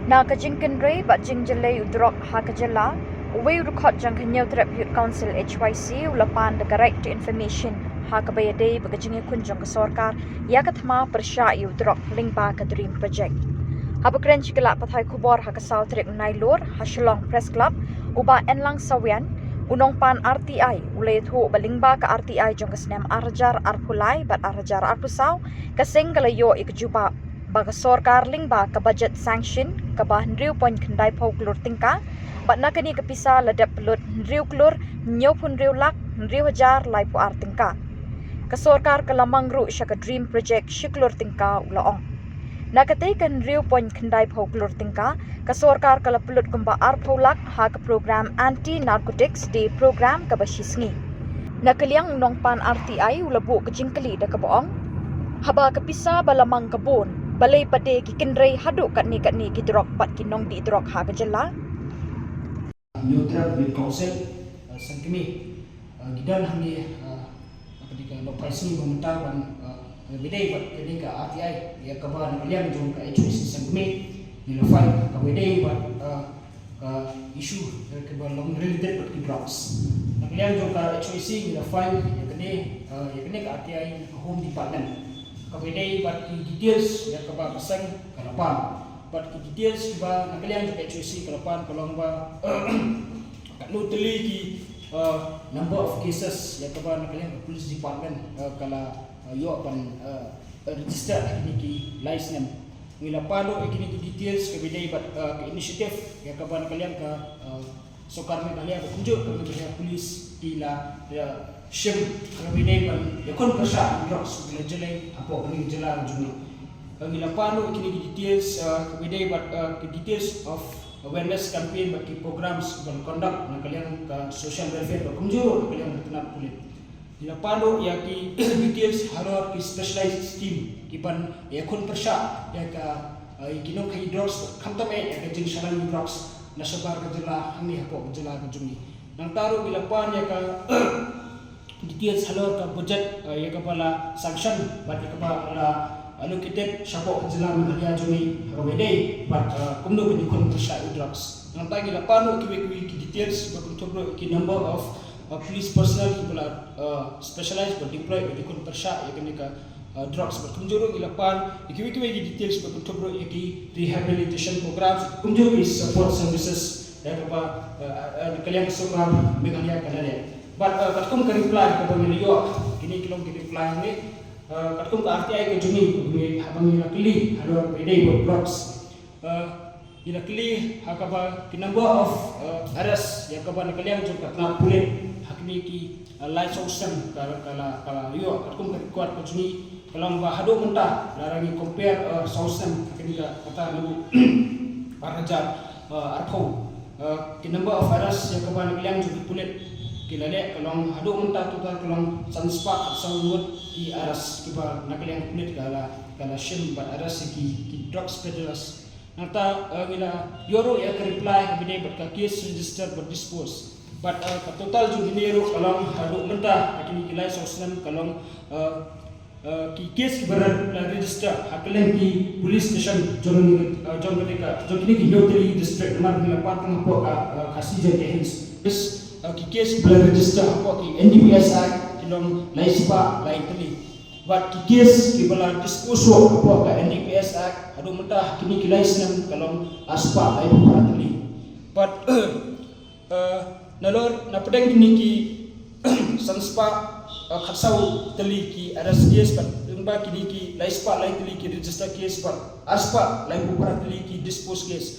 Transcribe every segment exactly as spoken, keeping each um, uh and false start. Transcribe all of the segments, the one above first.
Na ka jingkynrei bad jingjyllei u drok ha ka jylla, uwei u dkhot jong ka Hynñiewtrep Youth Council H Y C u la pan da ka Right to Information ha kaba ïadei bad ka jingïakhun jong ka sorkar ïa ka thma pyrshah ïa u drok lyngba ka DREAM Project. Haba kren sha ki lad pathai khubor ha ka saw tarik u Nailur ha Shillong Press Club, u Bah Enlang Sawian, u nongpan R T I, u la ïathuh ba lyngba ka R T I jong ka snem ar hajar arphew lai bad ar hajar arphew saw, ka seng ka la ïoh ïa ka jubab ba ka sorkar lyngba ka budget sanction kaba hynriew point khyndai phew klur tyngka, bad na kane ka pisa la dep pynlut hynriew klur hynñiewphew hynriew lak hynriew hajar laiphew ar tyngka. Ka sorkar ka la mang ruh sha ka DREAM Project shi klur tyngka, u la ong. Na katei ka hynriew point khyndai phew klur tyngka, ka sorkar ka la pynlut kumba arphew lak ha ka program Anti Narcotics Day program kaba shi sngi. Na ka liang u nongpan R T I u la buh ka jingkylli da kaba ong, haba ka pisa ba la mang ka bun, balei pat de ki kynrei haduh katne katne ki drok bad ki nongdih drok ha ka jylla? Hynñiewtrep Youth Council, uh, Sengkmie, uh, ki don hangne, uh, ka dei ka lok phai sngi ba mynta ban, uh, ba dei bad ka dei ka R T I ïa kaba na ka liang jong ka H Y C Sengkmie ngi la file kaba dei bad, uh, ka issue, eh, kaba long related bad ki drugs. Na ka liang jong ka H Y C ngi la file ïa kane, eh, ïa kane ka R T I na ka Home Department. Kaba dei bad ki details ïa kaba ka seng ka la pan. Bad ki details kiba na ka liang jong ka H Y C ka la pan ka long ba katno tylli ki, eh, number of cases ïa kaba na ka liang ka Police Department, eh, ka la, eh, ïoh ban, eh, register ha kine ki lai snem. Ngi la pan ruh ïa kine ki details kaba dei bad, uh, ka initiative ïa kaba na ka liang ka, uh, sorkar Meghalaya ba kumjuh ka Meghalaya Police ki la, uh, shim kaba dei ban ïakhun pyrshah drugs ba la jyllei hapoh kane ka jylla ka jong ngi. Uh, ngi la pan ruh ïa kine ki details, uh, kaba dei bad, uh, ki details of awareness campaign bad ki programs ban conduct na ka liang ka social welfare ba kumjuh ruh na ka liang ka tnat pulit. Ngi la pan ruh ïa ki details halor ki specialized team ki ban ïakhun pyrshah ïa ka, eh, ïa ki nongkhaïi drugs, khamtam eh ïa ka jingshah lang drugs na shabar ka jylla hangne hapoh ka jylla ka jong ngi. Nangta ruh ngi la pan ïa ka details halor ka budget, eh, ïa kaba la sanction bad ïa kaba la allocated shapoh ka jylla Meghalaya jong ngi ha kaba dei bad, eh, kumno ban ïakhun pyrshah ïa drugs. Nangta ngi la pan ruh kiwei kiwei ki details ba kynthup ruh ki number of, uh, police personnel kiba la, uh, specialize ba deploy ba ïakhun pyrshah ïa kane ka, uh, drugs. Bad kumjuh ruh ngi la pan ïa kiwei kiwei ki details ba kynthup ruh ïa ki rehabilitation programs, kumjuh ki support services ïa kaba, uh, uh, uh, ka liang ka sorkar Meghalaya ka la leh. Bad, uh, katkum ka reply kaba ngi la ïoh, kine ki long ki reply ne, uh, katkum ka R T I ka jong ngi, kaba ngi, haba ngi la kylli halor kaba dei bad drugs. Uh, ngi la kylli ha kaba ki number of, uh, arrest ïa kaba na ka liang jong ka tnat pulit ha kine ki, uh, lai saw snem ka, ka la, ka la ïoh katkum ka record ka jong ngi ka long ba haduh mynta lada ngi compare, uh, saw snem ha kane ka kata naduh ar hajar, uh, arphew, uh, ki number of arrest ïa kaba na ka liang jong ki pulit ki la leh ka long haduh mynta total ka long san spah khatsaw ngut ki arrest kiba na ka liang pulit ka la, ka la shim bad arrest ïa ki, ki drugs peddlers. Nangta, eh, ngi la ïoh ruh ïa ka reply kaba dei bad ka case register bad dispose. Bad, eh, ka total jong kine ruh ka long haduh mynta ha kine ki lai saw snem ka long, eh, eh, ki case kiba la register ha kylleng ki police station jong, eh, jong kine ka, jong kine ki hynñiew tylli ki district namar ngi la pan tang hapoh ka, eh, Khasi Jaintia Hills. Bad, eh, ki case kiba la register hapoh ki N D P S Act ki long lai spah lai tylli. Bad ki case kiba la dispose of hapoh ka N D P S Act haduh mynta ha kine ki lai snem ka long ar spah laiphew phra tylli. Bad, eh, nalor na pdeng kine ki san spah, eh, khatsaw tylli ki arrest case bad lyngba kine ki lai spah lai tylli ki register case bad ar spah laiphew phra tylli ki dispose case.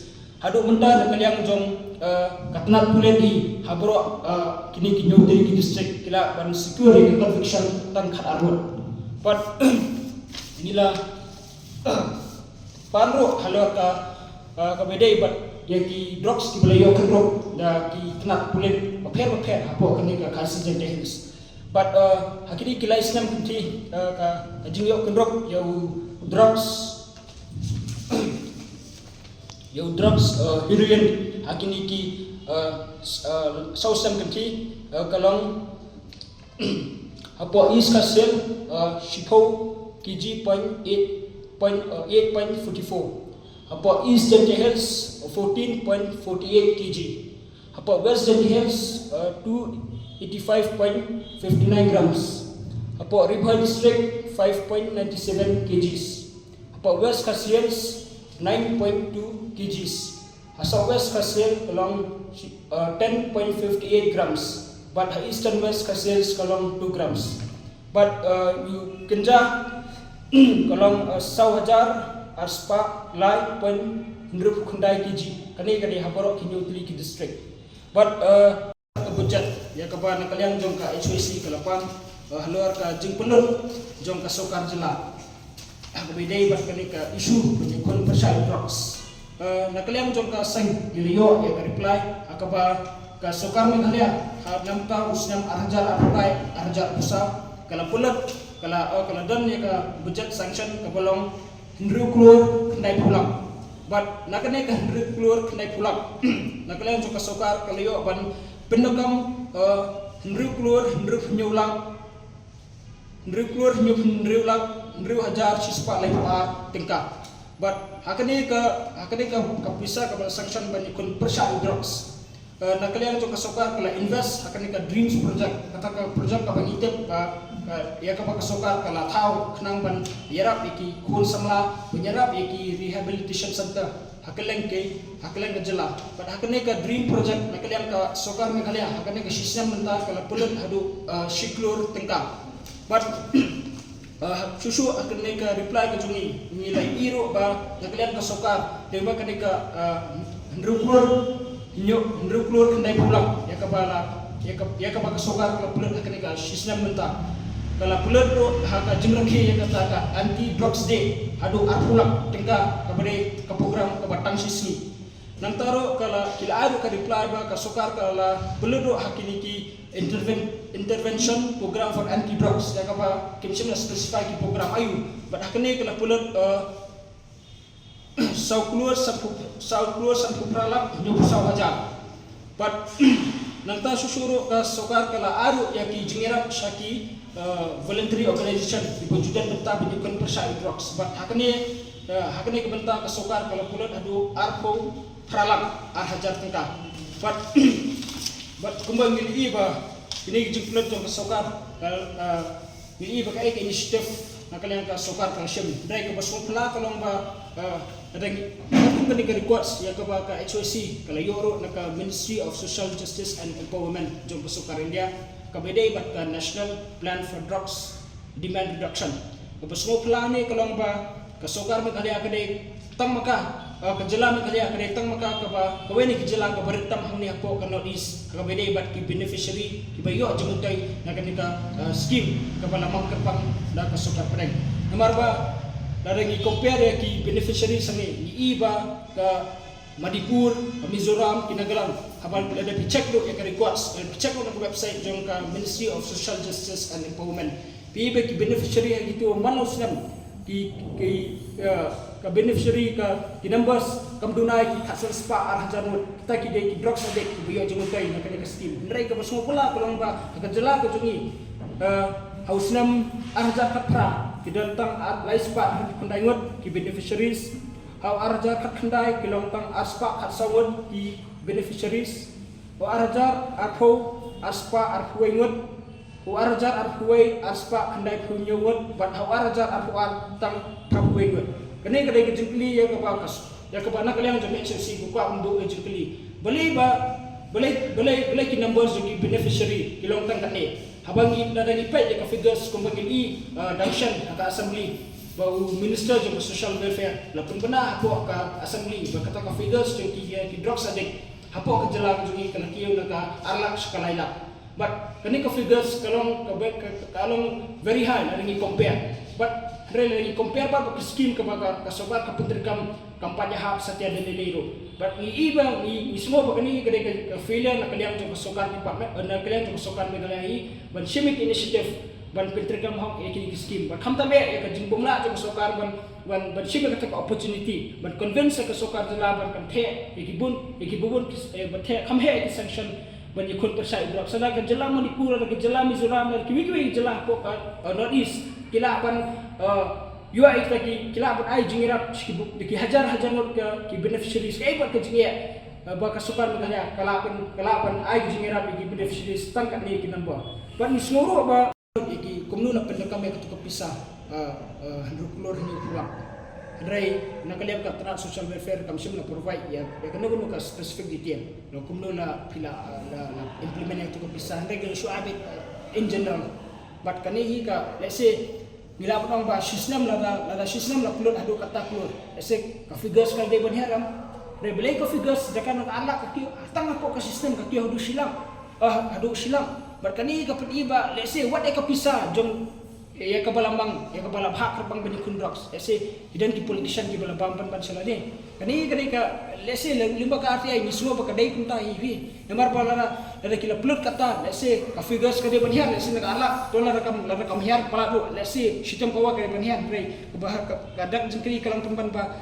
Haduh mynta na ka liang jong, eh, ka tnat pulit hi ha baroh, eh, kine ki hynñiew tylli ki district ki lah ban secure ïa ka conviction tang khatar ngut. Bad ngi la pan ruh halor ka, eh, kaba dei bad ïa ki drugs kiba la ïoh kynrup da ki tnat pulit bapher bapher hapoh kane ka Khasi Jaintia Hills. Bad, eh, ha kine ki lai snem kynthih, eh, ka, ka jingïoh kynrup ïa u drugs ïa u drugs, eh, heroin ha kine ki, eh, s-, eh, saw snem kynthih, eh, ka long hapoh East Khasi Hills, eh, shiphew kg point eight point, eh, eight point forty four. Hapoh East Jaintia Hills, fourteen point forty eight kg. Hapoh West Jaintia Hills, uh, two eighty five point fifty nine grams. Hapoh Ri Bhoi District, five point ninety seven kgs. Hapoh West Khasi Hills, nine point two kgs. Ha South West Khasi Hills ka long, uh, ten point fifty eight grams. Bad ha Eastern West Khasi Hills ka long two grams. Bad, uh, ïa u kynja ka long, uh, saw hajar ar spah lai point hynriew khyndai kg. Kane ka dei ha baroh ki hynñiew tylli ki district. Bad, uh, ka budget ïa kaba na ka liang jong ka H Y C ka la pan, uh, halor ka jingpynlut jong ka sorkar jylla ha kaba ïadei bad kane ka issue ban ïakhun pyrshah ïa drugs. Uh, na ka liang jong ka seng ngi la ïoh ïa ka reply ha kaba ka sorkar Meghalaya ha namar u snem ar hajar arphew lai ar hajar arphew saw ka la pynlut, ka la, uh, ka la don ïa ka budget sanction kaba long hynriew klur khyndai phew lak. Bad na kane ka hynriew klur khyndai phew lak, na ka liang jong ka sorkar ka la ïoh ban pyndonkam, uh, hynriew klur hynriew phew hynñiew lak, hynriew klur hynñiew phew hynriew lak hynriew hajar shi spah lai phew ar tyngka. Bad ha kane ka, ha kane ka, ka pisa kaba la sanction ban ïakhun pyrshah ïa drugs, uh, na ka liang jong ka sorkar ka la invest ha kane ka DREAMS project, kata ka project kaba ngi tip, uh, uh, ïa kaba ka sorkar ka la thaw khnang ban ïarap ïa ki khun samla, ban ïarap ïa ki rehabilitation center ha kylleng ki, ha kylleng ka jylla. Bad ha kane ka DREAMS project na ka liang ka sorkar Meghalaya ha kane ka shi snem mynta ka la pynlut haduh, uh, shi klur tyngka. Bad, uh, shuh shuh ha kane ka reply ka jong ngi, ngi la ïohi ruh ba na ka liang ka sorkar, tang ba kane ka, uh, hynriew klur, hynñiew, hynriew klur khyndai phew lak ïa kaba la, ïa ka, ïa kaba ka sorkar ka la pynlut ha kane ka shi snem mynta, ka la pynlut ruh ha ka jingrakhe ïa kata ka Anti Drugs Day haduh arphew lak tyngka, kaba dei ka program kaba tang shi sngi. Nangta ruh ka la, ki la ai ruh ka reply ba ka sorkar ka la pynlut ruh ha kine ki interven-, intervention program for anti drugs ïa kaba kim shym la specify ki program aïu. Bad ha kane ka la pynlut, uh, saw klur sanphew, saw klur sanphew phra lak hynñiew phew saw hajar. Bad nangta shuh shuh ruh ka sorkar ka la ai ruh ïa ki jingïarap sha ki, uh, voluntary organization kiba ju don bynta ban ïakhun pyrshah ïa drugs. Bad ha kane, uh, ha kane ka bynta ka sorkar ka la pynlut haduh arphew phra lak ar hajar tyngka. Bad, bad kumba ngi la ïohi ba kine ki jingpynlut jong ka sorkar, uh, uh, ngi la ïohi ba kaei ka initiative na ka liang ka sorkar ka la shim. Hynrei kaba sngewphylla ka long ba, uh, ka dang, katkum kane ka records ïa kaba ka H Y C ka la ïoh ruh na ka Ministry of Social Justice and Empowerment jong ka sorkar India, kaba ïadei bad ka National Plan for Drugs Demand Reduction. Kaba sngewphylla ne ka long ba ka sorkar Meghalaya ka dei tang ma ka, uh, ka jylla Meghalaya ka dei tang ma ka kaba, kawei na ki jylla kaba rit tam hangne hapoh ka North East, kaba ïadei bad ki beneficiary kiba ïoh jingmyntoi na kane ka, uh, scheme kaba la mang kyrpang da ka sorkar pdeng. Namar ba lada ngi compare ïa ki beneficiaries hangne, ngi ïohi ba ka Manipur, ka Mizoram, ki Nagaland, haba lada phi check ruh ïa ka records, lada phi check ruh na ka website jong ka Ministry of Social Justice and Empowerment, phi ïohi ba ki beneficiary ha kito man la u snem, ki, ki, uh, ka beneficiary ka, ki numbers kam duna ïa ki khatsan spah ar hajar ngut. Kita ki dei ki drugs addict kiba ïoh jingmyntoi na kane ka scheme. Hynrei kaba sngewphylla ka long ba ha ka jylla ka jong ngi, uh, ha u snem ar hajar khatphra ki don tang ar, lai spah hynriew khyndai ngut ki beneficiaries. Ha u ar hajar khatkhyndai ki long tang ar spah khatsaw ngut ki beneficiaries. Ha u ar hajar arphew, ar spah arphew wei ngut. Ha u ar hajar arphew wei, ar spah khyndai phew hynñiew ngut. Bad ha u ar hajar arphew ar tang phra phew wei ngut. Kane ka dei ka jingkylli ïa kaba ka s-, ïa kaba na ka liang jong ka H Y C ka kwah ban buh ka jingkylli. Balei ba, balei, balei, balei ki numbers jong ki beneficiary ki long tang katne? Haba ngi, lada ngi peit ïa ka figures kumba ngi ïohi, uh, dang shen ha ka assembly, ba u minister jong ka social welfare la pynbna hapoh ka assembly ba kata ka figures jong ki, uh, ki drugs addict hapoh ka jylla ka jong ngi ka la kiew na ka ar lak sha ka lai lak. Bad kane ka figures ka long ka, ka, ka long very high lada ngi compare. Bad hynrei lada ngi compare bad, bad ka scheme kaba ka, ka sorkar ka pyntreikam kam pat ïahap satia da lei lei ruh. Bad ngi ïohi ba ngi, ngi sngew ba kane ka dei ka, ka failure na ka liang jong ka sorkar department, eh, na ka liang jong ka sorkar Meghalaya hi ban shim ïa ki initiative ban pyntreikam hok ïa kine ki scheme. Bad khamtam eh ïa ka jingbymlah jong ka sorkar ban, ban, ban shim ïa kata ka opportunity ban convince ïa ka sorkar jylla ban kan theh ïa ki bun, ïa ki bun, eh, ban theh kham heh ïa ki sanction ban ïakhun pyrshah ïa drugs. Lada ka jylla Manipur, lada ka jylla Mizoram, lada kiwei kiwei ki jylla hapoh ka, eh, North East ki lah ban, eh, Ïoh ïa kita ki, ki lah ban ai jingïarap sha ki bu-, da ki hajar hajar ngut ka ki beneficiaries, kaei pat ka jingeh, eh, ba ka sorkar Meghalaya ka lah ban, ka lah ban ai jingïarap ïa ki beneficiaries tang katne ki number. Bad ngi sngew ruh ba ïa ki kumno la pyndonkam ïa katu ka pisa, eh, eh, hynriew klur hynñiew phew lak. Hynrei na ka liang ka tnat Social Welfare kam shym la provide ïa, ïa kano kano ka specific detail. Na kumno la phi la, eh, la, la implement ïa katu ka pisa. Hynrei ka la shu ai beit, eh, in general. Bad kane hi ka, let's say, ngi lah ban ong ba shi snem lada, lada shi snem la pynlut haduh katta klur. Let's say ka figures ka dei ban hiar em. Hynrei balei ka figures jaka na ka ar lak ka kiew, tang hapoh ka system ka kiew haduh shi lak. Ah, haduh shi lak. Bad kane ka pyni ba, let's say, wat ïa ka pisa jong, ïa kaba la mang, ïa kaba la bhah kyrpang ban ïakhun drugs. Let's say, ki don ki politician kiba la bam ban ban sha lade. Kane ka dei ka, let's say, lyngba ka R T I ngi sngew ba ka dei kumta hi hi. Namar ba lada, lada ki la pynlut kata, let's say, ka figures ka dei ban hiar, let's say, na ka ar lak, to lada kam, lada kam hiar palat ruh, let's say, shitom kawei ka dei ban hiar, hynrei kaba ha ka, ka dak jingkylli ka long pynban ba,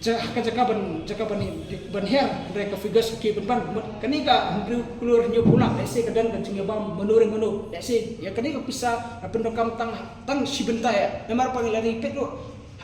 ja-, ha ka jaka ban, jaka ban hi-, ban hiar, hynrei ka figures ka kiew pynban. Mut kane ka hynriew klur hynñiew phew lak, let's say, ka don ka jingïabam mano re mano, let's say, ïa kane ka pisa la pyndonkam tang, tang shi bynta ïa. Namar ba ngi la ri peit ruh,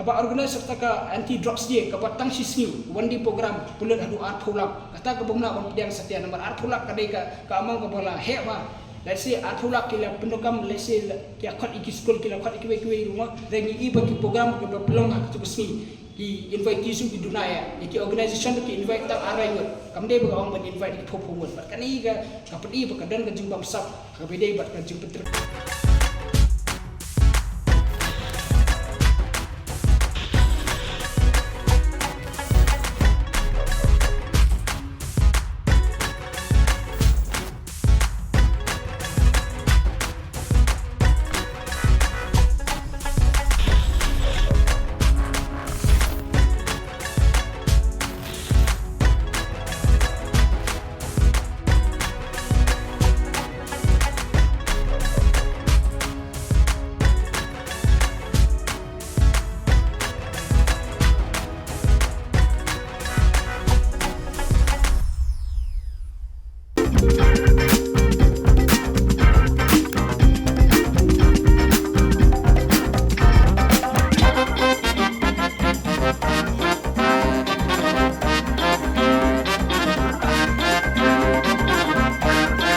haba organize kata ka Anti Drugs Day, kaba tang shi sngi, one day program, pynlut haduh arphew lak. Kata kaba ym lah ban pdiang satia, namar arphew lak ka dei ka, ka amount kaba la heh bha. Let's say arphew lak ki la pyndonkam, let's say la, ki la khot ïa ki skul, ki la khot ïa kiwei kiwei ruh mo. Hynrei ngi i ba ki program kiba pynlong ha katu ka sngi, ki invitees ruh ki duna ïa, ïa ki organization ruh ki invite tang ar lai ngut. Kam dei ba ka ong ban invite ki phew phew ngut. Bad kane ka, ka pyni ba ka don ka jingbamsap, kaba dei bad ka jingpyntrei.